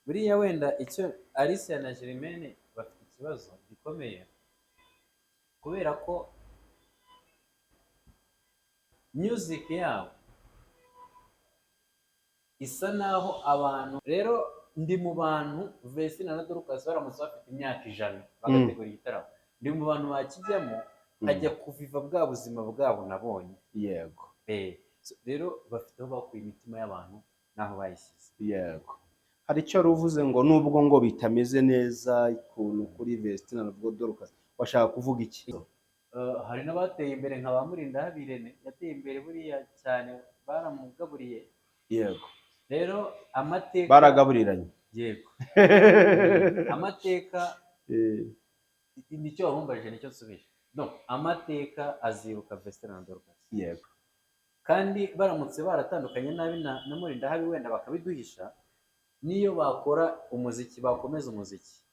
Buriya wenda icyo Alicia na Germaine bafite ikibazo gikomeye, kubera ko music yabo isa naho abantu. Rero ndi mu bantu, Vestine na Dorcas baramutse bafite imyaka 100 bagategura igitaramo, ndi mu bantu bakijyamo nkajya kuviva bwa buzima bwabo nabonye. So, rero bafite aho bakuye imitima y'abantu n'aho bayishyize. Yego, hari icyo wari uvuze ngo nubwo ngo bitameze neza ukuntu kuri Vestine na Dorcas, washaka kuvuga iki? Hari n'abateye imbere nka ba Murindahabi Irene, yateye imbere buriya cyane, baramugaburiye. Rero amateka Baragaburiranye. Yego, amateka nicyo wabumbajije, nicyo nsubije. No amateka azibuka Vestine na Dorcas. Kandi baramutse baratandukanye nabi na Murindahabi, wenda bakabiduhisha, niyo bakora umuziki, bakomeza umuziki,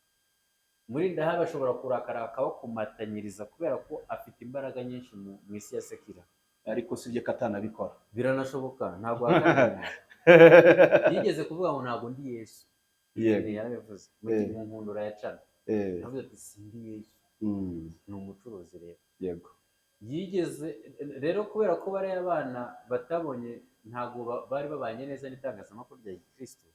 Murindahabi ashobora kurakara akabakomatanyiriza, kubera ko afite imbaraga nyinshi mu isi ya secular. Ariko sibye ko atanabikora. Biranashoboka, ntabwo wahakanira umuntu. Yigeze kuvuga ngo ntabwo ndi Yesu. Yarabivuze mu nkundura ya cana. Yavuze ati: "Sindi Yesu." Ni umucuruzi rero. Yigeze rero, kubera ko bariya abana batabonye, ntabwo bari babanye neza n'itangazamakuru rya gikristo.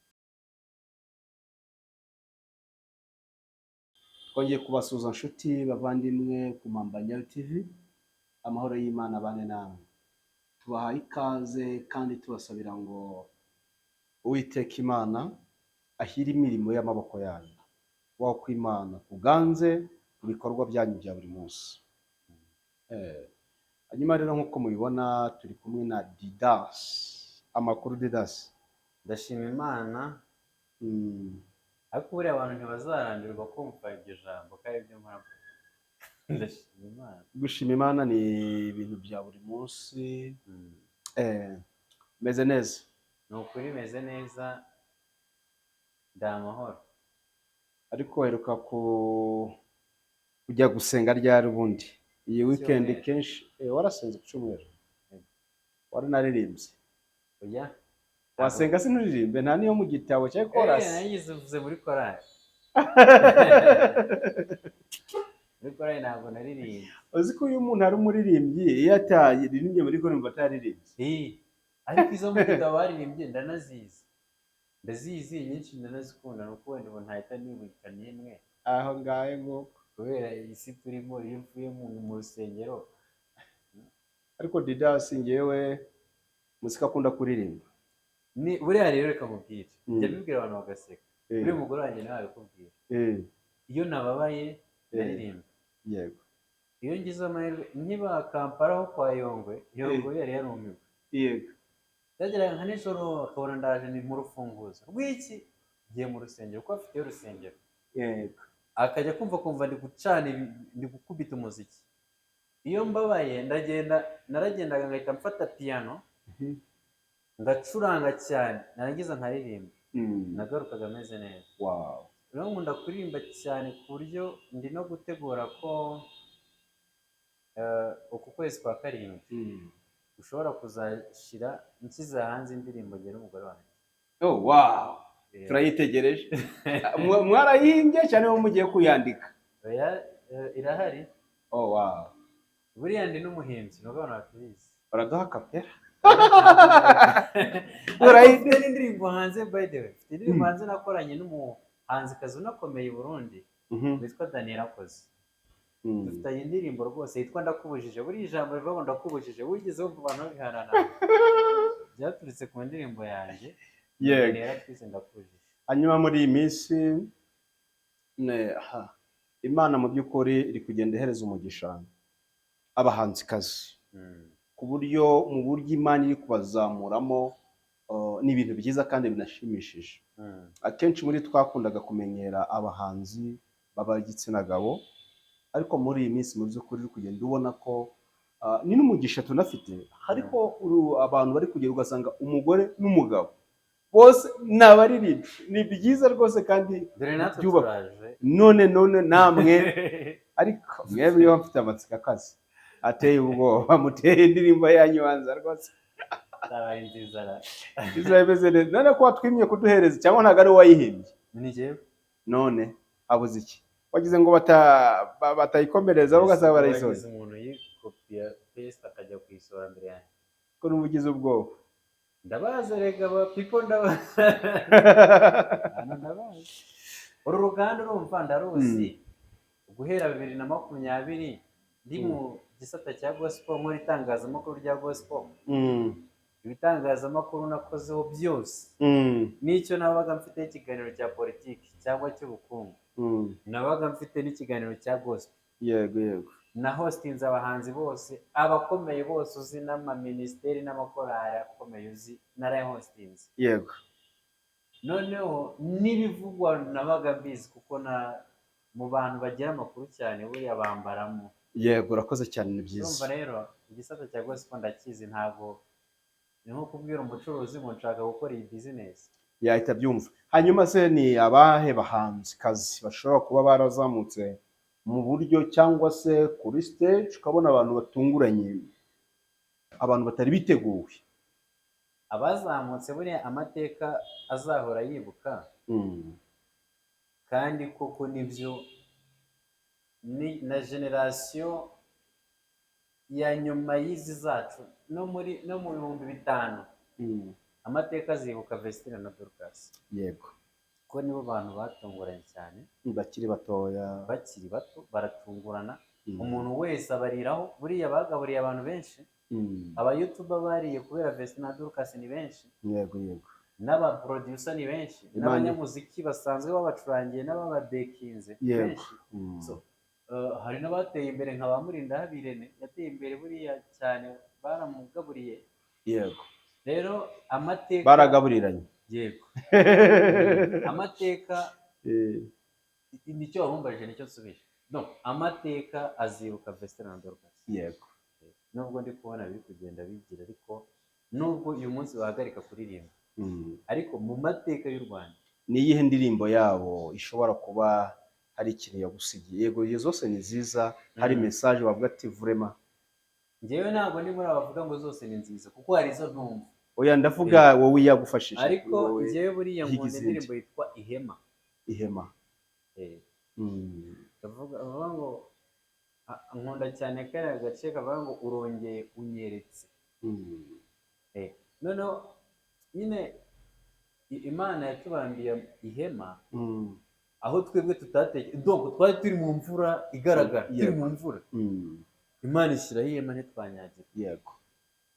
Twongeye kubasuhuza, nshuti bavandimwe ku Mpamba Nyayo TV. Amahoro y'Imana abane namwe. Tubahaye ikaze kandi tubasabira ngo Uwiteka Imana ahire imirimo y'amaboko yanyu, ko Imana kuganze mu bikorwa byanyu bya buri munsi. Hanyuma rero, nk'uko mubibona, turi kumwe na Didas. Amakuru, Didas? Ndashima Imana. Ariko buriya abantu ntibazarambirwa kumva iryo jambo ko ari byo mpamvu ndashima Imana. Gushima Imana ni ibintu bya buri munsi. Meze neza. Ni ukuri meze neza, ndi amahoro. Ariko uheruka kujya gusenga ryari ubundi? Iyi weekend? Cyumweru. Kenshi warasenze ku cyumweru? Yego. Waranaririmbye? Oya. Wasenga se nturirimbe? Nta niyo mu gitabo cya korasi? Nayigize uvuze muri korali. Muri korali ntabwo naririmbye. Uzi ko iyo umuntu ari umuririmbyi, iyo ataririmbye muri korali mba ataririmbye. Ariko izo mu gitabo baririmbye ndanazizi, ndazizi nyinshi, ndanazikunda. Ni uko wenda ubu ntahita nibuka n'imwe. Aho ngaho nguko. Kubera iyi si turimo, iyo uvuye mu rusengero. Ariko Didasi, ngewe muzika akunda kuririmba. Ni buriya rero, reka mubwire. Njya mbibwira abantu bagaseka. Uriya mugore wanjye nawe abikubwira. Iyo nababaye ndaririmba. Iyo ngize amahirwe, nkiba Kampala ho kwa Yongwe, Yongwe yari yarumiwe. Byageraga nka nijoro akabona ndaje, ni mu rufunguzo rw'iki, ngiye mu rusengero, kuko afiteyo urusengero. Akajya kumva kumva ndi gucana ndi gukubita umuziki. Iyo mbabaye ndagenda, naragendaga ngahita mfata piyano, ngacuranga cyane, narangiza nkaririmba. Nagarukaga ameze neza. Rero nkunda kuririmba cyane, ku buryo ndi no gutegura ko uku kwezi kwa karindwi ushobora kuzashira nshyize hanze indirimbo njye n'umugore wanjye. Oh wow! Turayitegereje. Mwarayihimbye cyane mo mugiye kuyandika? Oya, irahari. Oh wow! Buriya ndi n'umuhimbyi nubwo abantu batabizi. Baraduha kapera? Ariko mfite n'indirimbo hanze, by the way, mfite indirimbo hanze nakoranye n'umuhanzikazi unakomeye i Burundi witwa Daniel Akoze. Dufitanye indirimbo rwose yitwa "Ndakubujije". Buriya ijambo rivuga ngo "Ndakubujije", wigeze wumva abantu babihanana? Byaturutse ku ndirimbo yanjye. Daniel twise "Ndakubujije". Hanyuma muri iyi minsi Imana mu by'ukuri iri kugenda ihereza umugisha abahanzikazi ku buryo, mu buryo Imana iri kubazamuramo, ni ibintu byiza kandi binashimishije. Akenshi muri twakundaga kumenyera abahanzi baba igitsina gabo, ariko muri iyi minsi mu by'ukuri uri kugenda ubona ko ni n'umugisha tunafite. Hariho abantu bari kugera ugasanga umugore n'umugabo bose ni abaririmbyi. Ni byiza rwose kandi Dore natwe byubaka. turaje. None namwe, ariko mwebwe iyo mfite amatsiko akaze ateye ubwoba, muteye indirimbo yanyu wanza rwose. Zabaye nziza ra. Izaba imeze neza. None ko watwimye kuduhereza, cyangwa ntabwo ari wowe wayihimbye? Ni jyewe. None habuze iki? Wagize ngo batayikomereza, ugasanga barayisohoye. Wagize umuntu yikopiya paste akajya kuyisohora mbere yanjye. Ko numva ugize ubwoba. Ndabazi rega, ba people, ndabazi hano, ndabazi uru ruganda, urumva, ndaruzi guhera 2020 ndi mu gisata cya gospel, nkora itangazamakuru rya gospel. Ibitangazamakuru nakozeho byose, n'icyo nabaga mfite ikiganiro cya politiki cyangwa cy'ubukungu, nabaga mfite n'ikiganiro cya gospel. Yego yego. Na hostinze abahanzi bose, abakomeye bose uzi, n'amaminisiteri n'amakorali akomeye uzi, narayahostinze. Noneho n'ibivugwa nabaga mbizi, kuko na mu bantu bagira amakuru cyane buriya bambaramo. Yego, urakoze cyane, ni byiza. Urumva rero igisata cya gospel ndakizi, ntabwo ni nko kubwira umucuruzi ngo nshaka gukora iyi bizinesi. Yahita abyumva. Hanyuma se ni abahe bahanzikazi bashobora kuba barazamutse mu buryo cyangwa se kuri stage ukabona abantu batunguranye, abantu batari biteguwe? Abazamutse buriya amateka azahora yibuka, kandi koko nibyo, ni na generasiyo ya nyuma y'izi zacu, no mu 5000, amateka azibuka Vestine na Dorcas, kuko nibo bantu batunguranye cyane. Bakiri batoya. Bakiri bato baratungurana. Umuntu wese abariraho, buriya bagaburiye abantu benshi. Aba YouTuber bariye kubera Vestine na Dorcas ni benshi. yego yego N'aba producer ni benshi. N'abanyamuziki basanzwe babacurangiye n'abababekinze benshi. So, hari n'abateye imbere nka ba Murindahabi Irene, yateye imbere buriya cyane, baramugaburiye. Rero amateka Baragaburiranye. Yego, amateka, nicyo wabumbajije nicyo nsubije. No amateka azibuka Vestine na Dorcas. Nubwo ndi kubona biri kugenda bigira, ariko nubwo uyu munsi bahagarika kuririmba, ariko mu mateka y'u Rwanda. Ni iyihe ndirimbo yabo ishobora kuba hari ikintu yagusigiye? Yego, iyo zose ni nziza, hari message wavuga ati vraiment. Njyewe ntabwo ndi muri aba bavuga ngo zose ni nziza, kuko hari izo ntumva. Oya, ndavuga wowe yagufashije. Ariko wowe njyewe buriya higa nkunda izindi. indirimbo yitwa Ihema. Ihema. Bavuga ngo nkunda cyane kariya gace kavuga ngo urongeye unyeretse. Noneho nyine Imana yatubambiye ihema aho twebwe tutateke, donc twari turi mu mvura igaragara, turi mu mvura, Imana ishyiraho ihema ntitwanyagirwa.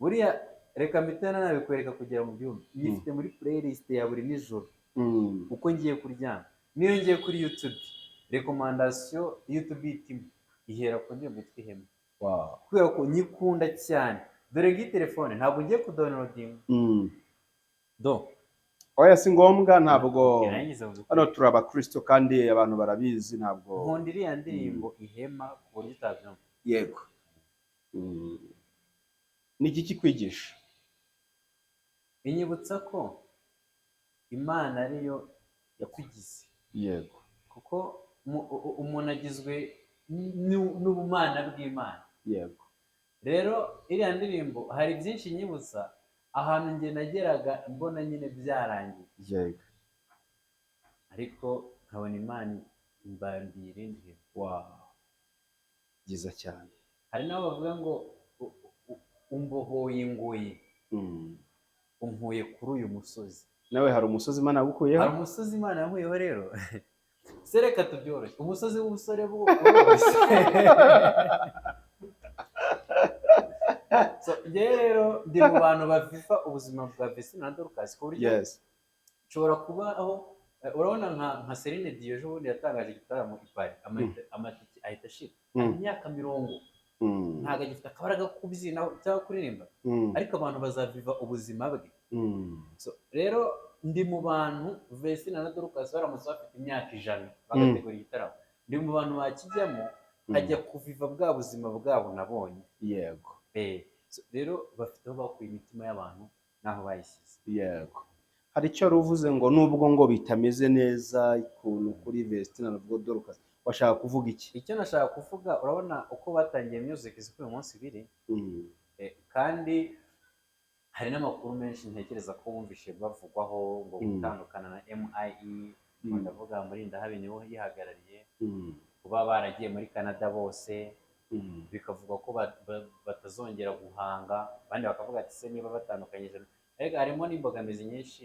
Buriya reka mpite nanabikwereka kugira ngo ubyumve. Nyifite muri playlist ya buri nijoro uko ngiye kuryama. Niyo ngiye kuri YouTube, recommandation YouTube itima ihera ku ndirimbo yitwa Ihema, kubera ko nyikunda cyane. Dore ngiyi telefone, ntabwo ngiye kudownloadinga do. Oya, si ngombwa, ntabwo. Irangiza mu Hano turi abakristo kandi abantu barabizi, ntabwo. Nkunda iriya ndirimbo Ihema ku buryo utabyumva. Yego. Ni iki kikwigisha? Inyibutsa ko Imana ariyo yatugize, kuko umuntu agizwe n'ubumana bw'Imana. Rero iriya ndirimbo hari byinshi inyibutsa, ahantu njye nageraga mbona nyine byarangiye, ariko nkabona Imana imbambiye irindi hema. Wow, byiza cyane. Hari n'abo bavuga ngo umbohoye ingoyi, unkuye kuri uyu musozi. Nawe hari umusozi Imana yagukuyeho? Hari umusozi Imana yankuyeho. Rero se reka tubyoroshye, umusozi w'ubusore bwo uroroshye. So, njyewe rero ndi mu bantu baviva ubuzima bwa Vestine na Dorcas, ku buryo nshobora kubaho, urabona nka Celine Dion ejo bundi yatangaje igitaramo i Paris, amatike ahita ashira. Imyaka 40, ntabwo agifite akabaraga ko kubyina cyangwa kuririmba, ariko abantu bazaviva ubuzima bwe. So, rero ndi mu bantu, Vestine na Dorcas baramutse bafite imyaka 100 bagategura igitaramo, ndi mu bantu bakijyamo nkajya kuviva bwa buzima bwabo nabonye. So, rero bafite aho bakuye imitima y'abantu n'aho bayishyize. Yego, hari icyo wari uvuze ngo nubwo ngo bitameze neza ukuntu kuri Vestine na Dorcas, washaka kuvuga iki? Icyo nashaka kuvuga, urabona uko batangiye music siko uyu munsi biri. Kandi Hari n'amakuru menshi ntekereza ko wumvishe bavugwaho ngo gutandukana na MIE, ndavuga Murindahabi niwe yihagarariye, kuba baragiye muri Canada bose, bikavugwa ko batazongera guhanga, abandi bakavuga ati se niba batandukanyije. Ariko harimo n'imbogamizi nyinshi.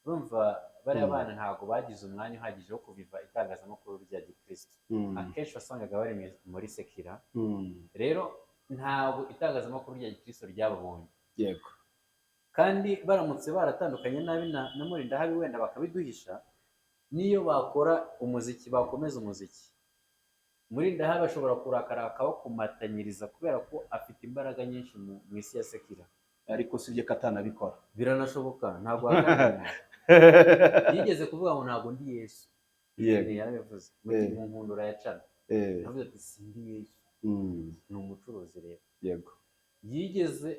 Urumva bariya bana ntabwo bagize umwanya uhagije wo kuviva itangazamakuru rya gikristo. Akenshi wasangaga bari muri secular. Rero ntabwo itangazamakuru rya gikristo ryababonye. Kandi baramutse baratandukanye nabi na Murindahabi, wenda bakabiduhisha, niyo bakora umuziki, bakomeza umuziki, Murindahabi ashobora kurakara akabakomatanyiriza, kubera ko afite imbaraga nyinshi mu isi ya secular. Ariko sibyo ko atanabikora. Biranashoboka, ntabwo wahakanira. Yigeze kuvuga ngo ntabwo ndi Yesu. Yarabivuze mu nkundura ya cana. Yavuze ati sindi Yesu. Ni umucuruzi rero. Yigeze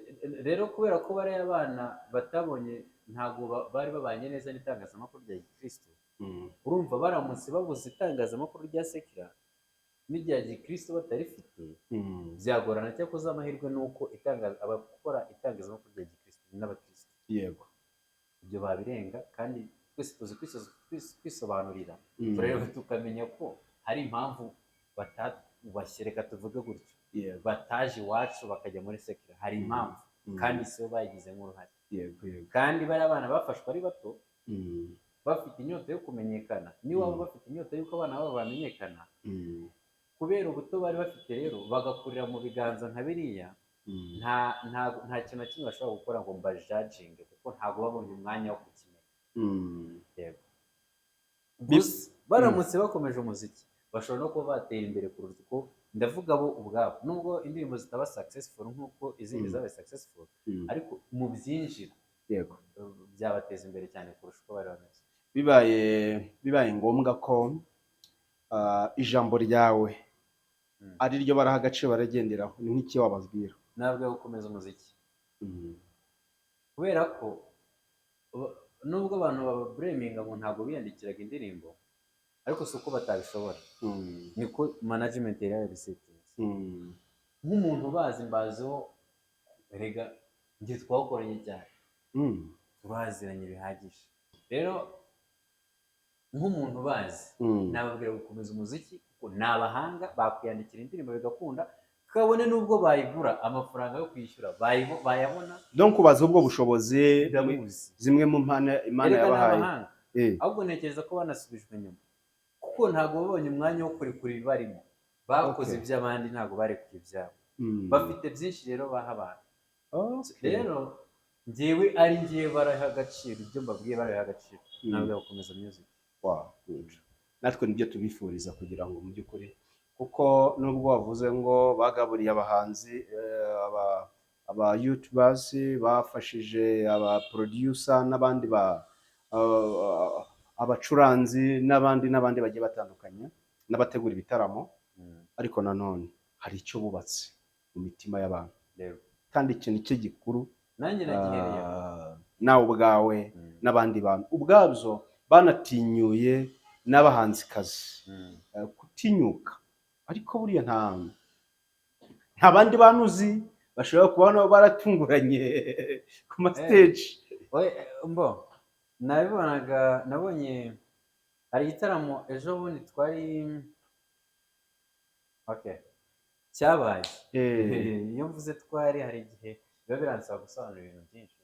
rero, kubera ko bariya bana batabonye, ntabwo bari babanye neza n'itangazamakuru rya gikristo. Urumva baramutse babuze itangazamakuru rya secular n'irya gikristo batarifite, byagorana. Cyakoze amahirwe ni uko abakora itangazamakuru rya gikristo ni n'abakristo. Ibyo babirenga, kandi twese tuzi kwisobanurira. Turareba tukamenya ko hari impamvu batatubashye, reka tuvuge gutyo, bataje iwacu bakajya muri secular, hari impamvu, kandi si bo bayigizemo uruhare. yego yego Kandi bariya bana bafashwe ari bato, bafite inyota yo kumenyekana, niba bafite inyota y'uko abana babo bamenyekana, kubera ubuto bari bafite rero, bagakurira mu biganza nka biriya, nta kintu na kimwe bashobora gukora ngo mbajudginge, kuko ntabwo babonye umwanya wo kukimenya. Yego. Gusa baramutse bakomeje umuziki, bashobora no kuba batera imbere kuruta uko, ndavuga bo ubwabo, nubwo indirimbo zitaba successful nk'uko izindi zabaye successful, ariko mu byinjira byabateza imbere cyane kurusha uko bari bameze. Bibaye ngombwa ko ijambo ryawe ari ryo baraha agaciro, baragenderaho, ni nk'iki wababwira? Ntabwo gukomeza umuziki, kubera ko nubwo abantu babablaminga ngo ntabwo biyandikiraga indirimbo, ariko si uko batabishobora, niko management yari yabisettinze. Nk'umuntu ubazi, mbaziho erega, njye twakoranye cyane, turaziranye bihagije. Rero nk'umuntu ubazi, nababwira gukomeza umuziki, kuko ni abahanga, bakwiyandikira indirimbo bigakunda, kabone n'ubwo bayigura, amafaranga yo kwishyura bayabona. Donc ubaza ubwo bushobozi, Ndabuzi. zimwe mu mpano Imana Erega ni yabahaye. abahanga. Ahubwo ntekereza ko banasubijwe inyuma kuko ntabwo babonye umwanya wo kurekura ibibarimo. Bakoze iby'abandi, ntabwo barekuye ibyabo. Bafite byinshi rero baha abantu. Rero njyewe, ari njyewe baraha agaciro ibyo mbabwiye, baraha agaciro, ntabwo gukomeza music. Wow, good. Natwe nibyo tubifuriza, kugira ngo mu by'ukuri, kuko nubwo wavuze ngo bagaburiye abahanzi, aba youtubers, bafashije aba producer n'abandi ba abacuranzi n'abandi n'abandi bagiye batandukanye n'abategura ibitaramo, ariko nanone hari icyo bubatse mu mitima y'abantu, kandi icyo ni cyo gikuru. Nanjye nagihereyeho. Nawe ubwawe n'abandi bantu ubwabyo banatinyuye n'abahanzikazi gutinyuka. Ariko buriya nta bandi bantu uzi bashobora kuba nabo baratunguranye ku ma stage? Oye, mbo nabibonaga, nabonye hari igitaramo ejo bundi twari, okay, cyabaye. Iyo mvuze twari, hari igihe biba biransaba gusobanura ibintu byinshi.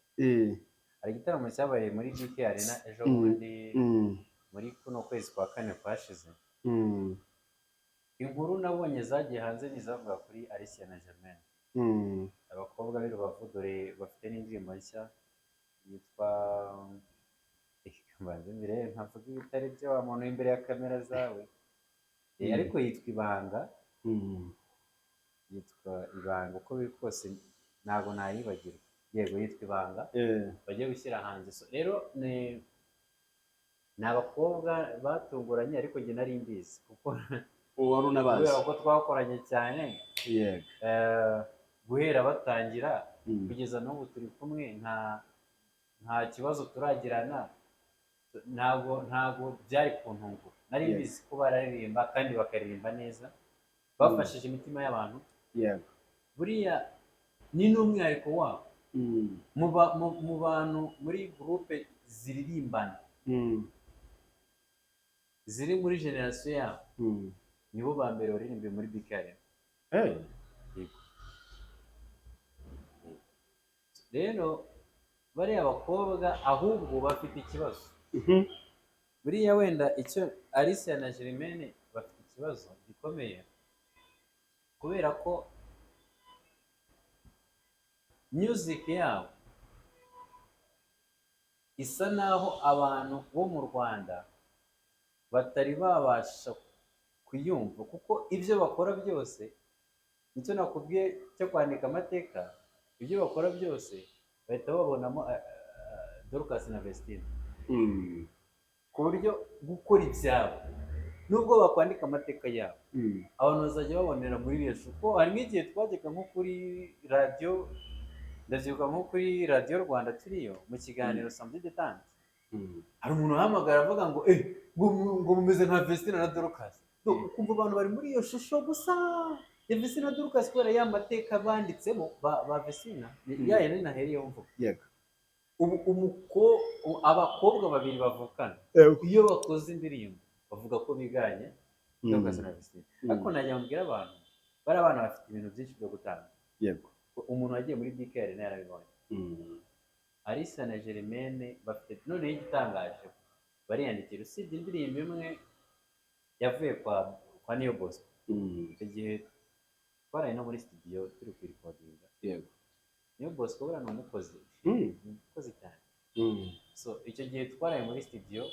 Hari igitaramo cyabaye muri BK Arena ejo bundi, muri kuno kwezi kwa kane kwashize. Inkuru nabonye zagiye hanze ni izavuga kuri Alicia na Germaine, abakobwa b'i Rubavu, dore bafite n'indirimbo nshya yitwa, mbanze mbere ntavuga ibitari byo wa muntu imbere ya kamera zawe. Ariko yitwa Ibanga. Yitwa Ibanga, uko biri kose ntabwo nayibagirwa. Yego, yitwa Ibanga, bagiye gushyira hanze. So, rero ni abakobwa batunguranye, ariko njye nari mbizi kuko Wari unabazi. kubera ko twakoranye cyane, guhera batangira kugeza n'ubu turi kumwe, nta kibazo turagirana. Ntabwo byari kuntungura, nari mbizi ko bararirimba kandi bakaririmba neza, bafashije imitima y'abantu. Buriya ni n'umwihariko wabo. Mu bantu muri groupe ziririmbana ziri muri génération yabo, nibo ba mbere baririmbiye muri BK Arena. Yego. Rero bariya bakobwa ahubwo bafite ikibazo. Buriya wenda icyo Alicia na Germaine bafite ikibazo gikomeye, kubera ko music yabo isa naho abantu bo mu Rwanda batari babasha kuyumva, kuko ibyo bakora byose, nicyo nakubwiye cyo kwandika amateka, ibyo bakora byose bahita babonamo Dorcas na Vestine, ku buryo gukora ibyabo, nubwo bakwandika amateka yabo, abantu bazajya babonera muri iriya shusho. Kuko hari nk'igihe twajyaga nko kuri radiyo, ndabyibuka nko kuri Radiyo Rwanda turiyo mu kiganiro Samedi Détente, hari umuntu uhamagara avuga ngo eh ngo mumeze nka Vestine na Dorcas. Ukumva abantu bari muri iyo shusho gusa ya Vestine na Dorcas, kubera ya mateka banditsemo ba Vestine, ya yindi nahereyeho mvuga. Ubu abakobwa babiri bavukana, iyo bakoze indirimbo bavuga ko biganye Dorcas na Vestine. Ariko najya mbwira abantu, bari abana bafite ibintu byinshi byo gutanga. Umuntu wagiye muri BK Arena yarabibonye. Alicia na Germaine bafite, noneho igitangaje, bariyandikira, usibye indirimbo imwe yavuye kwa Niyo Bosco. Icyo gihe twaraye no muri studio turi kuyirecordinga. Niyo Bosco buriya ni umukozi, ni umukozi cyane. So icyo gihe twaraye muri studio,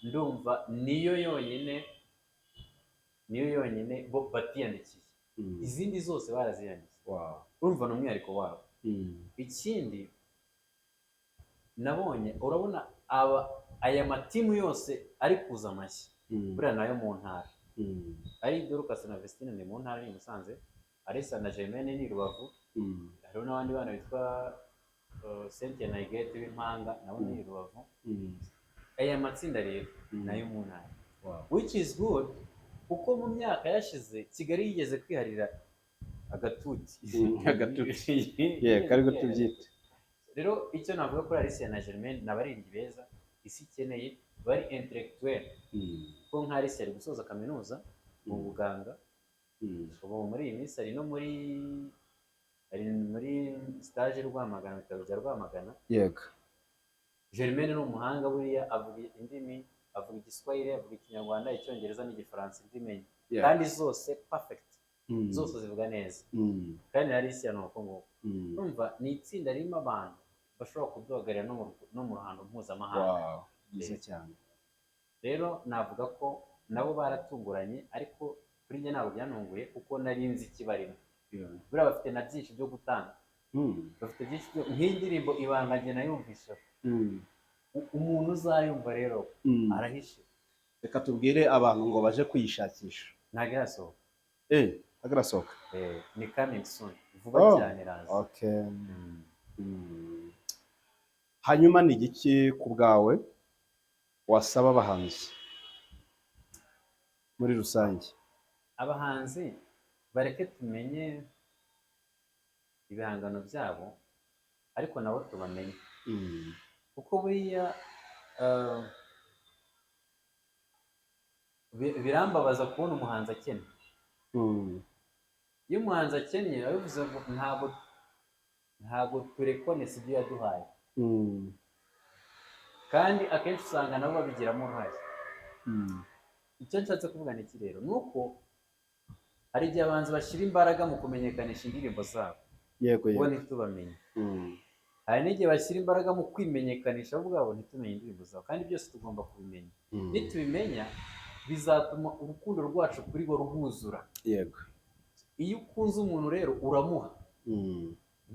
ndumva niyo yonyine bo batiyandikiye, izindi zose baraziyandikiye. Urumva ni umwihariko wabo. Ikindi nabonye, urabona aba aya matimu yose ari kuza amashyi, buriya nayo mu ntara, ari Dorcas na Vestine ni mu ntara, ni i Musanze, Alicia na Germaine ni i Rubavu, hariho n'abandi bana bitwa Cynthia na Huguette b'impanga, nabo ni i Rubavu. Aya matsinda rero nayo mu ntara, which is good, kuko mu myaka yashize Kigali yigeze kwiharira agatuti. Agatuti. Yego, ariko tubyite. Rero icyo navuga kuri Alicia na Germaine, ni abaririmbyi beza isi ikeneye, bari intellectuel, kuko nka Alicia ari gusoza kaminuza mu buganga. Ubu muri iyi minsi ari muri stage i Rwamagana, mu bitaro bya Rwamagana. Germaine ni umuhanga, buriya avuga indimi, avuga Igiswahili, avuga Ikinyarwanda, Icyongereza n'Igifaransa, indimi enye, kandi zose perfect, zose zivuga neza. Kandi na Alicia ni uko nguko. Urumva ni itsinda ririmo abantu bashobora kuduhagararira no mu ruhando mpuzamahanga. Wow, byiza cyane. Rero navuga ko nabo baratunguranye, ariko kuri njye ntabwo byantunguye, kuko nari nzi ikibarimo. Buriya bafite na byinshi byo gutanga, bafite byinshi byo, nk'indirimbo Ibanga njye nayumvise. Umuntu uzayumva rero arahishe. Reka tubwire abantu ngo baje kuyishakisha. Ntabwo irasohoka. Eh, ntabwo irasohoka. Ni coming soon, vuba cyane iraza. Okay. Hanyuma ni igiki ku bwawe wasaba abahanzi muri rusange? Abahanzi bareke tumenye ibihangano byabo, ariko nabo tubamenye, kuko buriya birambabaza kubona umuhanzi akennye. Iyo umuhanzi akennye biba bivuze ngo ntabwo turekonesa ibyo yaduhaye, kandi akenshi usanga nabo babigiramo uruhare. Icyo nshatse kuvuga ni iki rero? Ni uko hari igihe abahanzi bashyira imbaraga mu kumenyekanisha indirimbo zabo, bo ntitubamenye. Hari n'igihe bashyira imbaraga mu kwimenyekanisha bo ubwabo, ntitumenye indirimbo zabo, kandi byose tugomba kubimenya. Nitubimenya bizatuma urukundo rwacu kuri bo rwuzura. Iyo ukunze umuntu rero uramuha.